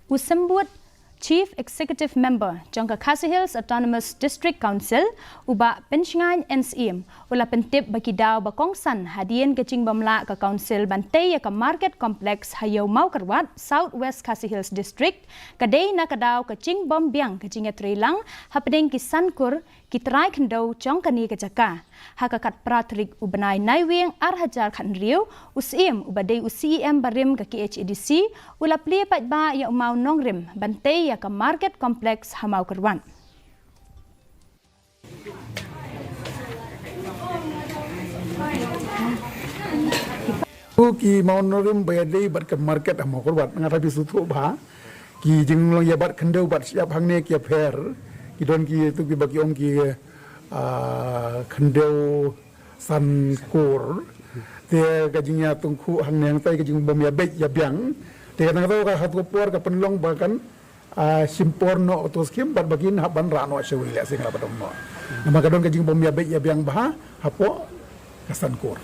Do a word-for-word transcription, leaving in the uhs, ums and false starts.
U Symbud Chief Executive Member jong ka Khasi Hills Autonomous District Council, u Bah Pynshngain N Syiem, u la pyntip ba ki daw ba kongsan hadien ka jingbym lah ka Council ban tei ïa ka Market Complex ha Ïew Mawkyrwat, South West Khasi Hills District, ka dei na ka daw ka jingbym biang ka jingïatreilang hapdeng ki san kur ki trai khyndew jong kane ka jaka. Ha ka khatphra tarik u bnai Naiwieng ar hajar khathynriew, u Syiem uba dei u C E M barim ka K H A D C, u la plie paidbah ïa u mawnongrim ban tei ïa ka Market Complex ha Mawkyrwat. Ki mawnongrim ba ïadei bad ka market ha Mawkyrwat, nga tharai phi sngewthuh bha, ki jinglong ïa bad khyndew bad shyiap hangne ki ïapher, ki don kitu kiba ki ong ki, ah, khyndew san kur. Te ka jingïatyngkhuh hangne hangtai ka jingbym ïabeit ïabiang. Te kata nga tharai ka hato ka por ka pynlong ba kan, ah, shim por noh kato ka skim bad ba kin hap ban rah noh sha wei lehse nga la ba dang noh. Namar ka don ka jingbym ïabeit ïabiang bha hapoh ka san kur.